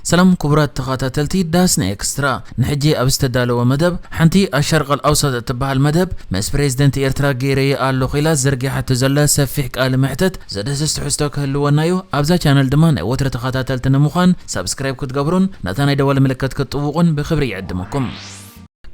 ሰላም ክቡራት ተኸታተልቲ ዳስና ኤክስትራ፣ ንሕጂ ኣብ ዝተዳለወ መደብ ሓንቲ ኣሸርቀል ኣውሳጥ እትበሃል መደብ ምስ ፕሬዝደንት ኤርትራ ገይረየ ኣለኹ ኢላ ዘርጊሓቶ ዘላ ሰፊሕ ቃለ መሕተት ዘድህስስ ትሕዝቶ ክህልወና እዩ። ኣብዛ ቻነል ድማ ናይ ወትሪ ተኸታተልቲ ንምዃን ሳብስክራይብ ክትገብሩን ነታ ናይ ደወል ምልክት ክትጥውቑን ብክብሪ ይዕድመኩም።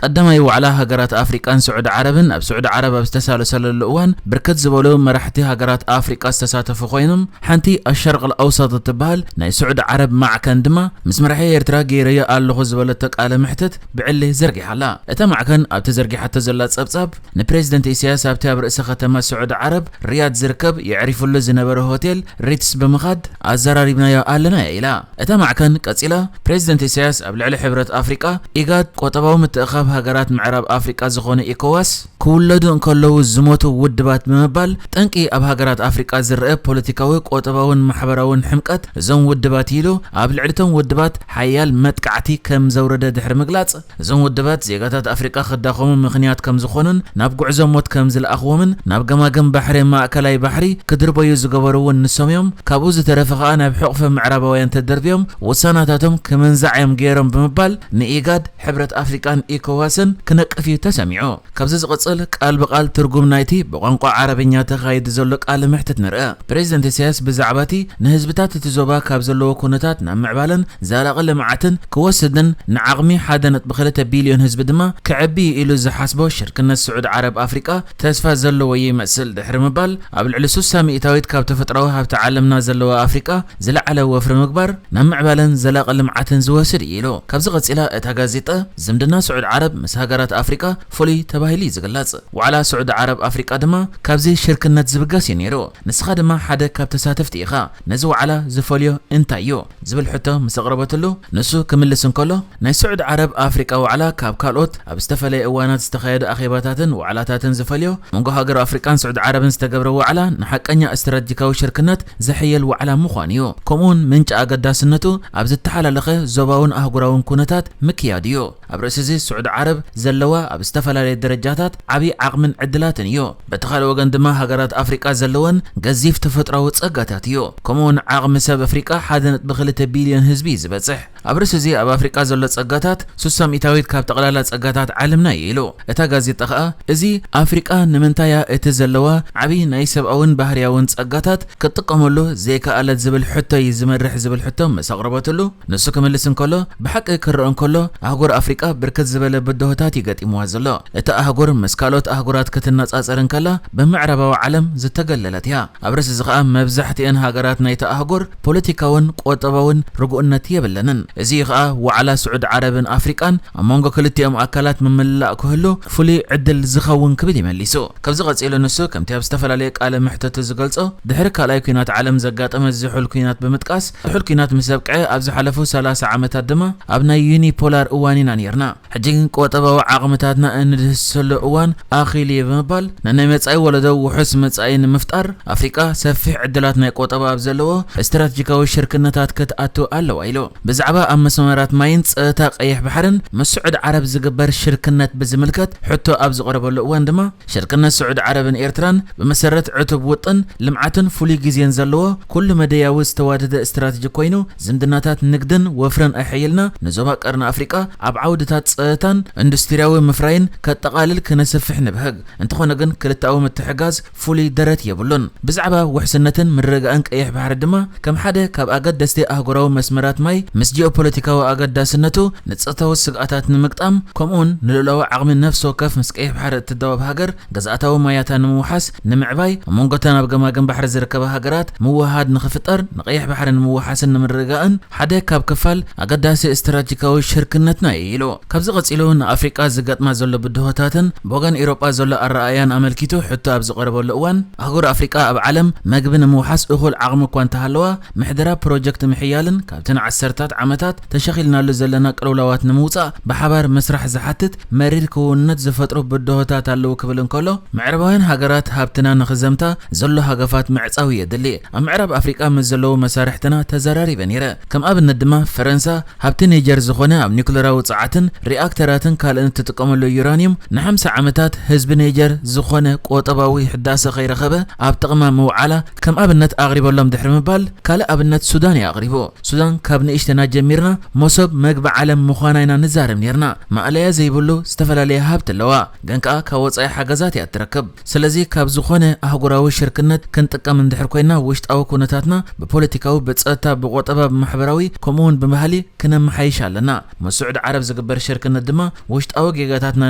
ቀዳማይ ዋዕላ ሃገራት ኣፍሪቃን ስዑዲ ዓረብን ኣብ ስዑዲ ዓረብ ኣብ ዝተሳለሰለሉ እዋን ብርክት ዝበሉ መራሕቲ ሃገራት ኣፍሪቃ ዝተሳተፉ ኮይኖም ሓንቲ ኣሸርቅል ኣውሳጥ እትበሃል ናይ ስዑዲ ዓረብ ማዕከን ድማ ምስ መራሒ ኤርትራ ገይረዮ ኣለኹ ዝበለቶ ቃለ መሕትት ብዕሊ ዘርጊሓ ኣላ። እታ ማዕከን ኣብቲ ዘርጊሓቶ ዘላ ጸብጻብ ንፕሬዝደንት ኢሳያስ ኣብቲ ኣብ ርእሰ ከተማ ስዑዲ ዓረብ ሪያድ ዝርከብ የዕሪፉሉ ዝነበረ ሆቴል ሪትስ ብምኻድ ኣዘራሪብናዮ ኣለና ኢላ። እታ ማዕከን ቀጺላ ፕሬዝደንት ኢሳያስ ኣብ ልዕሊ ሕብረት ኣፍሪቃ ኢጋድ ቆጠባዊ ምትእኻብ ሃገራት ምዕራብ ኣፍሪቃ ዝኾነ ኢኮዋስ ክውለዱ እንከለዉ ዝሞቱ ውድባት ብምባል ጠንቂ ኣብ ሃገራት ኣፍሪቃ ዝረአ ፖለቲካዊ፣ ቆጠባውን ማሕበራውን ሕምቀት እዞም ውድባት ኢሉ ኣብ ልዕሊቶም ውድባት ሓያል መጥቃዕቲ ከም ዘውረደ ድሕሪ ምግላጽ እዞም ውድባት ዜጋታት ኣፍሪቃ ክዳኸሙ ምኽንያት ከም ዝኾኑን ናብ ጉዕዞ ሞት ከም ዝለኣኽዎምን ናብ ገማግም ባሕሪ ማእከላይ ባሕሪ ክድርበዩ ዝገበሩ እውን ንሶም እዮም። ካብኡ ዝተረፈ ከኣ ናብ ሕቕፊ ምዕራባውያን ተደርብዮም ውሳናታቶም ክምንዛዕ እዮም ገይሮም ብምባል ንኢጋድ፣ ሕብረት ኣፍሪቃን ኢኮዋስን ክነቅፍ እዩ ተሰሚዑ። ካብዚ ዝቕጽል ቃል ብቓል ትርጉም ናይቲ ብቋንቋ ዓረብኛ ተኻይዱ ዘሎ ቃለ መሕትት ንርአ። ፕሬዝደንት ኢሳያስ ብዛዕባ እቲ ንህዝብታት እቲ ዞባ ካብ ዘለዎ ኩነታት ናብ ምዕባለን ዘላቒ ልምዓትን ክወስድን ንዓቕሚ ሓደ ነጥቢ ክልተ ቢልዮን ህዝቢ ድማ ከዕቢ ኢሉ ዝሓስቦ ሽርክነት ስዑድ ዓረብ ኣፍሪቃ ተስፋ ዘለዎ ይመስል ድሕሪ ምባል ኣብ ልዕሊ ሱሳ ሚእታዊት ካብ ተፈጥራዊ ሃብቲ ዓለምና ዘለዋ ኣፍሪቃ ዝለዓለ ወፍሪ ምግባር ናብ ምዕባለን ዘላቒ ልምዓትን ዝወስድ እዩ ኢሉ። ካብዚ ቀጺላ እታ ጋዜጣ ዝምድና ስዑድ ዓረብ ምስ ሃገራት ኣፍሪቃ ፍሉይ ተባሂሉ እዩ ዝግለጽ። ዋዕላ ስዑዲ ዓረብ ኣፍሪቃ ድማ ካብዚ ሽርክነት ዝብገስ እዩ ነይሩ። ንስኻ ድማ ሓደ ካብ ተሳተፍቲ ኢኻ። ነዚ ዋዕላ ዝፈልዮ እንታይ እዩ? ዝብል ሕቶ ምስ ኣቕረበትሉ ንሱ ክምልስ እንከሎ ናይ ስዑዲ ዓረብ ኣፍሪቃ ዋዕላ ካብ ካልኦት ኣብ ዝተፈለየ እዋናት ዝተኻየዱ ኣኼባታትን ዋዕላታትን ዝፈልዮ መንጎ ሃገር ኣፍሪቃን ስዑዲ ዓረብን ዝተገብረ ዋዕላ ንሓቀኛ ስትራቴጂካዊ ሽርክነት ዘሕየል ዋዕላ ምዃኑ እዩ። ከምኡውን ምንጪ ኣገዳስነቱ ኣብ ዝተሓላለኸ ዞባውን ኣህጉራውን ኩነታት ምክያድ እዩ። ኣብ ርእሲ እዚ ስዑዲ ዓረብ ዘለዋ ኣብ ዝተፈላለየ ደረጃታት ዓብዪ ዓቕምን ዕድላትን እዩ። በቲ ካልእ ወገን ድማ ሃገራት ኣፍሪቃ ዘለወን ገዚፍ ተፈጥራዊ ጸጋታት እዩ። ከምኡውን ዓቕሚ ሰብ ኣፍሪቃ ሓደ ነጥቢ ክልተ ቢልዮን ህዝቢ እዩ ዝበጽሕ። ኣብ ርእሲ እዚ ኣብ ኣፍሪቃ ዘሎ ጸጋታት ሱሳ ሚእታዊት ካብ ጠቕላላ ጸጋታት ዓለምና እዩ ኢሉ። እታ ጋዜጣ ከኣ እዚ ኣፍሪቃ ንምንታይ እያ እቲ ዘለዋ ዓብዪ ናይ ሰብኣውን ባህርያውን ጸጋታት ክትጥቀመሉ ዘይከኣለት ዝብል ሕቶ እዩ ዝመርሕ ዝብል ሕቶ ምስ ኣቕረበትሉ ንሱ ክምልስ እንከሎ ብሓቂ ክረአ እንከሎ ኣህጉር ኣፍሪቃ ብርክት ዝበለ ብድሆታት እዩ ገጢምዋ ዘሎ። እታ ኣህጉር ምስ ካልኦት ኣህጉራት ክትነጻጸር እንከላ ብምዕራባዊ ዓለም ዝተገለለት እያ። ኣብ ርእሲ እዚ ከኣ መብዛሕትኤን ሃገራት ናይቲ ኣህጉር ፖለቲካውን ቆጠባውን ርጉእነት የብለንን። እዚ እዩ ከኣ ዋዕላ ስዑድ ዓረብን ኣፍሪቃን ኣብ መንጎ ክልቲኦም ኣካላት ምምልላእ ክህሉ ፍሉይ ዕድል ዝኸውን ክብል እዩ መሊሱ። ካብዚ ቀጺሉ ንሱ ከምቲ ኣብ ዝተፈላለየ ቃለ መሕተቱ ዝገልጾ ድሕሪ ካልኣይ ኲናት ዓለም ዘጋጠመ ዝሑል ኲናት ብምጥቃስ ዝሑል ኲናት ምስ ዘብቅዐ ኣብ ዝሓለፉ ሰላሳ ዓመታት ድማ ኣብ ናይ ዩኒፖላር እዋን ኢና ነይርና። ሕጂ ግን ቆጠባዊ ዓቕምታትና እንድህስሰሉ እዋን ኣኺሉ እዩ ብምባል ንናይ መጻኢ ወለዶ ውሑስ መጻኢ ንምፍጣር ኣፍሪቃ ሰፊሕ ዕድላት ናይ ቆጠባ ኣብ ዘለዎ ስትራቴጂካዊ ሽርክነታት ክትኣቱ ኣለዋ ኢሉ። ብዛዕባ ኣብ መስመራት ማይን ጸጥታ ቀይሕ ባሕርን ምስ ስዑድ ዓረብ ዝግበር ሽርክነት ብዝምልከት ሕቶ ኣብ ዝቐረበሉ እዋን ድማ ሽርክነት ስዑድ ዓረብን ኤርትራን ብመሰረት ዕቱብ ውጥን ልምዓትን ፍሉይ ግዜን ዘለዎ ኩሉ መደያዊ ዝተዋደደ ስትራቴጂ ኮይኑ ዝምድናታት ንግድን ወፍርን ኣሕይልና ንዞባ ቀርኒ ኣፍሪቃ ኣብ ዓውድታት ጸጥታን ኢንዱስትሪያዊ ምፍራይን ከጠቓልል ክነስፍሕ ንብህግ። እንተኾነ ግን ክልተኣዊ ምትሕጋዝ ፍሉይ ደረት የብሉን። ብዛዕባ ውሕስነትን ምርግጋእን ቀይሕ ባሕሪ ድማ ከም ሓደ ካብ ኣገደስቲ ኣህጉራዊ መስመራት ማይ ምስ ጂኦፖለቲካዊ ኣገዳስነቱ ንጸጥታዊ ስግኣታት ንምግጣም ከምኡውን ንልኡላዊ ዓቕሚ ነፍሲ ወከፍ ምስ ቀይሕ ባሕሪ እትዳወብ ሃገር ግዝኣታዊ ማያታ ንምውሓስ ንምዕባይ ኣብ መንጎተን ኣብ ገማግም ባሕሪ ዝርከባ ሃገራት ምውህሃድ ንኽፍጠር ንቀይሕ ባሕሪ ንምውሓስን ንምርግጋእን ሓደ ካብ ክፋል ኣገዳሲ ስትራቴጂካዊ ሽርክነትና እዩ ኢሉ። ካብዚ ቀጺሉ ንኣፍሪቃ ዝገጥማ ዘሎ ብድሆታትን ብወገን ኤውሮጳ ዘሎ ኣረኣእያን ኣመልኪቱ ሕቶ ኣብ ዝቐረበሉ እዋን ኣህጉር ኣፍሪቃ ኣብ ዓለም መግቢ ንምውሓስ እኹል ዓቕሚ እኳ እንተሃለዋ ምሕደራ ፕሮጀክት ምሕያልን ካብቲ ንዓሰርታት ዓመታት ተሸኺልናሉ ዘለና ቅልውላዋት ንምውጻእ ብሓባር ምስራሕ ዝሓትት መሪር ክውንነት ዝፈጥሩ ብድሆታት ኣለዉ ክብል እንከሎ ምዕራባውያን ሃገራት ሃብትና ንኽዘምታ ዘሎ ሃገፋት ምዕጻው የድሊ። ኣብ ምዕራብ ኣፍሪቃ ምስ ዘለዉ መሳርሕትና ተዘራሪበ ነይረ። ከም ኣብነት ድማ ፈረንሳ ሃብቲ ኒጀር ዝኾነ ኣብ ኒኩለራዊ ጸዓትን ሪኣክተራትን ትን ካልእን እትጥቀመሉ ዩራኒየም ንሓምሳ ዓመታት ህዝቢ ኔጀር ዝኾነ ቆጠባዊ ሕዳሰ ከይረኸበ ኣብ ጥቕማ ምውዓላ ከም ኣብነት ኣቕሪበሎም ድሕሪ ምባል፣ ካልእ ኣብነት ሱዳን እዩ ኣቕሪቡ። ሱዳን ካብ ንእሽተና ጀሚርና መሶብ መግቢ ዓለም ምዃና ኢና ንዛረብ ኔርና። ማእለያ ዘይብሉ ዝተፈላለየ ሃብቲ ኣለዋ፣ ግን ከኣ ካብ ወጻኢ ሓገዛት እያ እትረክብ። ስለዚ ካብ ዝኾነ ኣህጉራዊ ሽርክነት ክንጥቀም እንድሕር ኮይና ውሽጣዊ ኩነታትና ብፖለቲካዊ፣ ብጸጥታ፣ ብቆጠባ፣ ብማሕበራዊ ከምኡውን ብባህሊ ክነመሓይሽ ኣለና። ምስ ስዑድ ዓረብ ዝግበር ሽርክነት ድማ ውሽጣዊ ጌጋታትና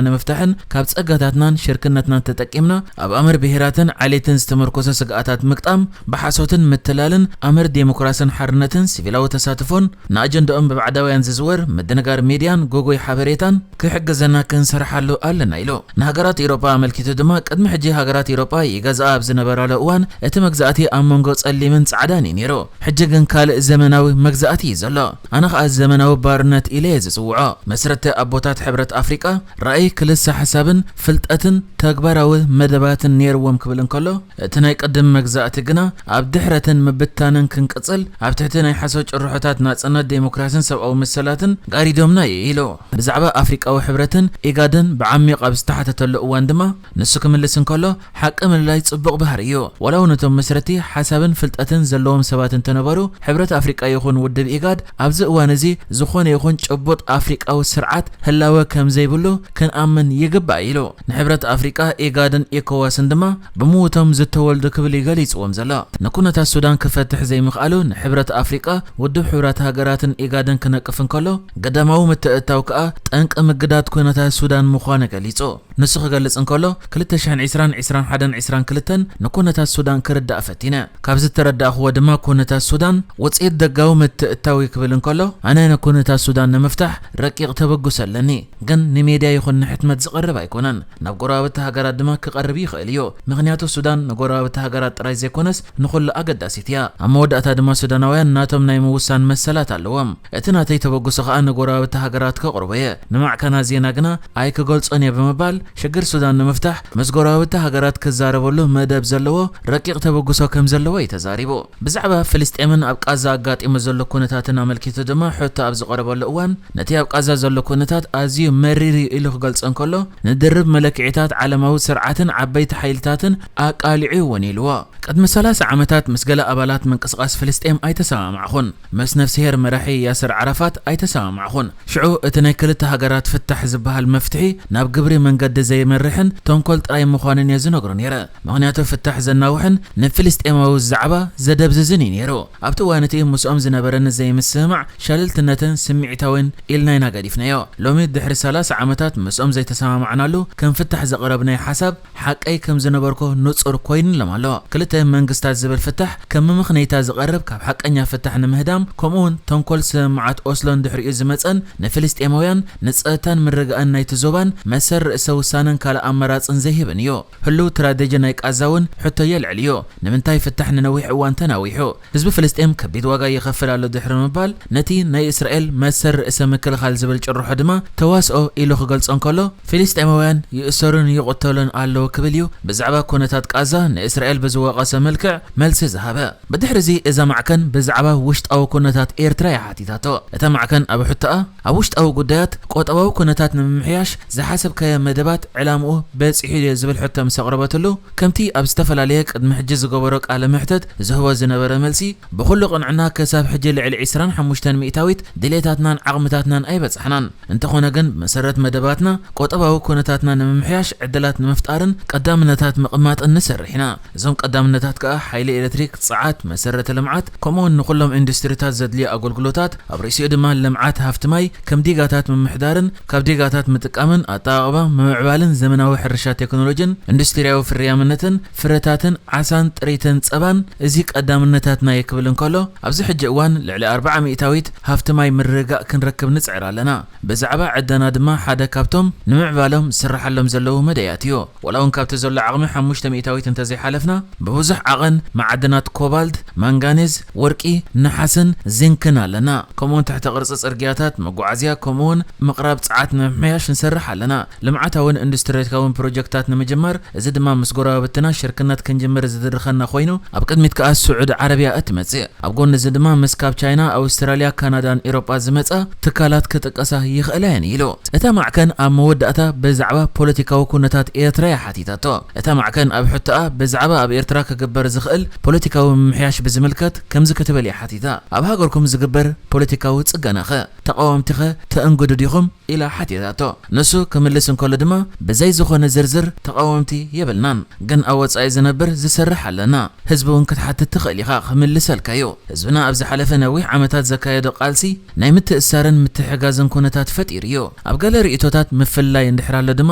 ንምፍታሕን ካብ ጸጋታትናን ሽርክነትናን ተጠቂምና ኣብ ኣምር ብሄራትን ዓሌትን ዝተመርኮሰ ስግኣታት ምግጣም፣ ብሓሶትን ምትላልን ኣምር ዴሞክራስን ሓርነትን ሲቪላዊ ተሳትፎን ንኣጀንዳኦም ብባዕዳውያን ዝዝወር ምድንጋር ሚድያን ጎጎይ ሓበሬታን ክሕግዘና ክንሰርሓሉ ኣለና ኢሉ። ንሃገራት ኤውሮጳ ኣመልኪቱ ድማ ቅድሚ ሕጂ ሃገራት ኤውሮጳ ይገዝኣ ኣብ ዝነበራሉ እዋን እቲ መግዛእቲ ኣብ መንጎ ጸሊምን ጻዕዳን እዩ ነይሩ። ሕጂ ግን ካልእ ዘመናዊ መግዛእቲ እዩ ዘሎ። ኣነ ኸኣ ዘመናዊ ባርነት ኢለ እየ ዝጽውዖ። መስረቲ ኣቦታት ሕብረት ኣፍሪቃ ራእይ፣ ክልሰ ሓሳብን ፍልጠትን ተግባራዊ መደባትን ነይርዎም ክብል እንከሎ፣ እቲ ናይ ቅድም መግዛእቲ ግና ኣብ ድሕረትን ምብታንን ክንቅጽል ኣብ ትሕቲ ናይ ሓሶት ጭርሖታት ናጽነት፣ ዴሞክራስን ሰብኣዊ መሰላትን ጋሪዶምና እዩ ኢሉ። ብዛዕባ ኣፍሪቃዊ ሕብረትን ኢጋድን ብዓሚቕ ኣብ ዝተሓተተሉ እዋን ድማ ንሱ ክምልስ እንከሎ፣ ሓቂ ምልላይ ጽቡቕ ባህሪ እዩ። ዋላ እውን እቶም መስረቲ ሓሳብን ፍልጠትን ዘለዎም ሰባት እንተነበሩ፣ ሕብረት ኣፍሪቃ ይኹን ውድብ ኢጋድ ኣብዚ እዋን እዚ ዝኾነ ይኹን ጭቡጥ ኣፍሪቃዊ ስርዓት ህላወ ከም ዘይብሉ ክንኣምን ይግባእ ኢሉ። ንሕብረት ኣፍሪቃ፣ ኢጋድን ኢኮዋስን ድማ ብምውቶም ዝተወልዱ ክብል እዩ ገሊጽዎም ዘሎ። ንኩነታት ሱዳን ክፈትሕ ዘይምኽኣሉ ንሕብረት ኣፍሪቃ፣ ውድብ ሕቡራት ሃገራትን ኢጋድን ክነቅፍ እንከሎ፣ ገዳማዊ ምትእትታው ከኣ ጠንቂ ምግዳድ ኩነታት ሱዳን ምዃኑ ገሊጹ። ንሱ ክገልጽ እንከሎ፣ ክልተ ሽሕን ዕስራን፣ ዕስራን ሓደን፣ ዕስራን ክልተን ንኩነታት ሱዳን ክርዳእ ፈቲነ። ካብ ዝተረዳእኽዎ ድማ ኩነታት ሱዳን ውጽኢት ደጋዊ ምትእትታው እዩ ክብል እንከሎ፣ ኣነ ንኩነታት ሱዳን ንምፍታሕ ረቂቕ ተበግሶ ኣለኒ፣ ግን ንሜድያ ይኹን ንሕትመት ዝቐርብ ኣይኮነን። ናብ ጎረባብቲ ሃገራት ድማ ክቐርብ ይኽእል እዩ። ምኽንያቱ ሱዳን ንጎረባብቲ ሃገራት ጥራይ ዘይኮነስ ንኹሉ ኣገዳሲት እያ። ኣብ መወዳእታ ድማ ሱዳናውያን ናቶም ናይ ምውሳን መሰላት ኣለዎም። እቲ ናተይ ተበግሶ ከኣ ንጎረባብቲ ሃገራት ከቕርቦ እየ። ንማዕከናት ዜና ግና ኣይክገልጾን እየ ብምባል፣ ሽግር ሱዳን ንምፍታሕ ምስ ጎረባብቲ ሃገራት ክዛረበሉ መደብ ዘለዎ ረቂቕ ተበግሶ ከም ዘለዎ እዩ ተዛሪቡ። ብዛዕባ ፍልስጤምን ኣብ ቃዛ ኣጋጢሙ ዘሎ ኩነታትን ኣመልኪቱ ድማ ሕቶ ኣብ ዝቐረበሉ እዋን፣ ነቲ ኣብ ቃዛ ዘሎ ኩነታት ኣዝዩ መሪር እዩ ኢሉ ክገልጾ እንከሎ፣ ንድርብ መለክዒታት ዓለማዊ ስርዓትን ዓበይቲ ሓይልታትን ኣቃሊዑ እውን ኢልዎ። ቅድሚ ሰላሳ ዓመታት ምስ ገለ ኣባላት ምንቅስቓስ ፍልስጤም ኣይተሰማማዕኹን። ምስ ነፍስሄር መራሒ ያስር ዓራፋት ኣይተሰማማዕኹን። ሽዑ እቲ ናይ ክልተ ሃገራት ፍታሕ ዝበሃል መፍትሒ ናብ ግብሪ መንገዲ ዘይመርሕን ተንኮል ጥራይ ምዃኑን እየ ዝነግሮ ነይረ። ምኽንያቱ ፍታሕ ዘናውሕን ንፍልስጤማዊ ዛዕባ ዘደብዝዝን እዩ ነይሩ። ኣብቲ እዋን እቲ ምስኦም ዝነበረኒ ዘይምስምማዕ ሸለልትነትን ስምዒታዊን ኢልና ኢና ገዲፍናዮ። ሎሚ ድሕሪ ሰላሳ ዓመታት ምስኦም ዘይተሰማማዕናሉ ከም ፍታሕ ዘቕረብናዮ ሓሳብ ሓቀይ ከም ዝነበርኩ ንጹር ኮይኑሎም ኣሎ። ክልተ መንግስታት ዝብል ፍታሕ ከም መመኽነይታ ዝቐርብ ካብ ሓቀኛ ፍታሕ ንምህዳም ከምኡውን ተንኮል ስምምዓት ኦስሎን ድሕሪኡ ዝመጸን ንፍልስጤማውያን ንጸጥታን ምርግጋእን ናይቲ ዞባን መሰል ርእሰ ውሳነን ካልእ ኣማራጽን ዘይህብን እዩ። ህሉው ትራጀዲ ናይ ቃዛ እውን ሕቶ የልዕል እዩ። ንምንታይ ፍታሕ ንነዊሕ እዋን ተናዊሑ? ህዝቢ ፍልስጤም ከቢድ ዋጋ ይኸፍል ኣሎ ድሕሪ ምባል፣ ነቲ ናይ እስራኤል መሰል ርእሰ ምክልኻል ዝብል ጭርሖ ድማ ተዋስኦ ኢሉ ክገልጾ እንከሎ፣ ፍልስጤማውያን ይእሰሩን ይቕተሉን ኣለዉ ክብል እዩ ብዛዕባ ኩነታት ቃዛ ንእስራኤል ብዝወቐሰ መልክዕ መልሲ ዝሃበ። ብድሕሪ እዚ እዛ ማዕከን ብዛዕባ ውሽጣዊ ኩነታት ኤርትራ እያ ሓቲታቶ። እታ ማዕከን ኣብ ሕቶኣ፣ ኣብ ውሽጣዊ ጉዳያት ቆጠባዊ ኩነታት ንምምሕያሽ ዝሓሰብካዮ መደባት ዕላምኡ በጺሑ ድዮ ዝብል ሕቶ ምስ ኣቕረበትሉ፣ ከምቲ ኣብ ዝተፈላለየ ቅድሚ ሕጂ ዝገበሮ ቃለ መሕተት ዝህቦ ዝነበረ መልሲ፣ ብኹሉ ቅንዕና ክሳብ ሕጂ ልዕሊ ዕስራን ሓሙሽተን ሚእታዊት ድሌታትናን ዓቕምታትናን ኣይበጻሕናን። እንተኾነ ግን ብመሰረት መደባትና ቆጠባዊ ኩነታትና ንምምሕያሽ ዕድላት ንምፍጣርን ቀዳምነታት ምቕማጥን ንሰርሕ ኢና። እዞም ቀዳምነታት ከኣ ሓይሊ ኤሌክትሪክ፣ ጸዓት፣ መሰረተ ልምዓት፣ ከምኡውን ንኹሎም ኢንዱስትሪታት ዘድልዩ ኣገልግሎታት፣ ኣብ ርእሲኡ ድማ ልምዓት ሃፍቲ ማይ፣ ከም ዲጋታት ምምሕዳርን ካብ ዲጋታት ምጥቃምን ኣጠቓቕማ፣ ምምዕባልን ዘመናዊ ሕርሻ ቴክኖሎጂን ኢንዱስትሪያዊ ፍርያምነትን ፍረታትን ዓሳን ጥሪትን ጸባን፣ እዚ ቀዳምነታትና እዩ ክብል እንከሎ፣ ኣብዚ ሕጂ እዋን ልዕሊ ኣርብዓ ሚእታዊት ሃፍቲ ማይ ምርግጋእ ክንረክብ ንጽዕር ኣለና። ብዛዕባ ዕደና ድማ ሓደ ካብቶም ንምዕባሎም ዝስርሓሎም ዘለዉ መዳያት እዩ። ዋላ እውን ካብቲ ዘሎ ዓቕሚ ሓሙሽተ ሚእታዊት እንተዘይሓለፍና፣ ብብዙሕ ዓቐን መዓድናት ኮባልት፣ ማንጋኔዝ፣ ወርቂ፣ ነሓስን ዚንክን ኣለና። ከምኡውን ትሕተ ቅርጺ ጽርግያታት፣ መጓዓዝያ፣ ከምኡውን ምቕራብ ጸዓት ንምምሕያሽ ንሰርሕ ኣለና። ልምዓታውን ኢንዱስትሪያታውን ፕሮጀክታት ንምጅማር፣ እዚ ድማ ምስ ጎረባብትና ሽርክነት ክንጅምር ዝድርኸና ኮይኑ፣ ኣብ ቅድሚት ከኣ ስዑዲ ዓረብያ እትመጽእ። ኣብ ጎኒ እዚ ድማ ምስ ካብ ቻይና፣ ኣውስትራልያ፣ ካናዳን ኤውሮጳ ዝመጻ ትካላት ክጥቀሳ ይኽእላ እየን ኢሉ። እታ ማዕከን ኣብ መወዳእታ ብዛዕባ ፖለቲካዊ ኩነታት ኤርትራ እያ ሓቲታቶ። እታ ማዕከን ኣብ ሕቶኣ ብዛዕባ ኣብ ኤርትራ ክግበር ዝኽእል ፖለቲካዊ ምምሕያሽ ብዝምልከት ከምዚ ክትብል እያ ሓቲታ። ኣብ ሃገርኩም ዝግበር ፖለቲካዊ ጽገናኸ ተቓወምቲኸ ተእንግዱ ዲኹም? ኢላ ሓቲታቶ። ንሱ ክምልስ እንከሎ ድማ ብዘይ ዝኾነ ዝርዝር ተቓወምቲ የብልናን፣ ግን ኣብ ወጻኢ ዝነብር ዝሰርሕ ኣለና። ህዝቢ እውን ክትሓትት ትኽእል ኢኻ፣ ክምልሰልካ እዩ። ህዝብና ኣብ ዝሓለፈ ነዊሕ ዓመታት ዘካየዶ ቃልሲ ናይ ምትእሳርን ምትሕጋዝን ኩነታት ፈጢሩ እዩ። ኣብ ገለ ርእይቶታት ምፍልላይ እንድሕር ኣሎ ድማ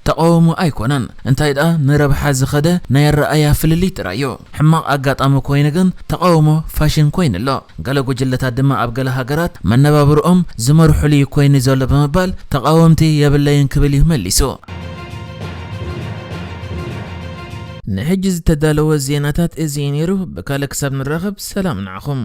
ተቓውሞ ኣይኮነን፣ እንታይ ደኣ ንረብሓ ዝኸደ ናይ ኣረኣያ ፍልልይ ጥራይ እዩ። ሕማቕ ኣጋጣሚ ኮይኑ ግን ተቓውሞ ፋሽን ኮይኑ ኣሎ። ገለ ጉጅለታት ድማ ኣብ ገለ ሃገራት መነባብርኦም ዝመርሑሉ እዩ ኮይኑ ዘሎ ብምባል ተቓወምቲ የብለይን ክብል እዩ መሊሱ። ንሕጂ ዝተዳለወ ዜናታት እዚ እዩ ነይሩ። ብካልእ ክሳብ ንራኸብ ሰላም ንዓኹም።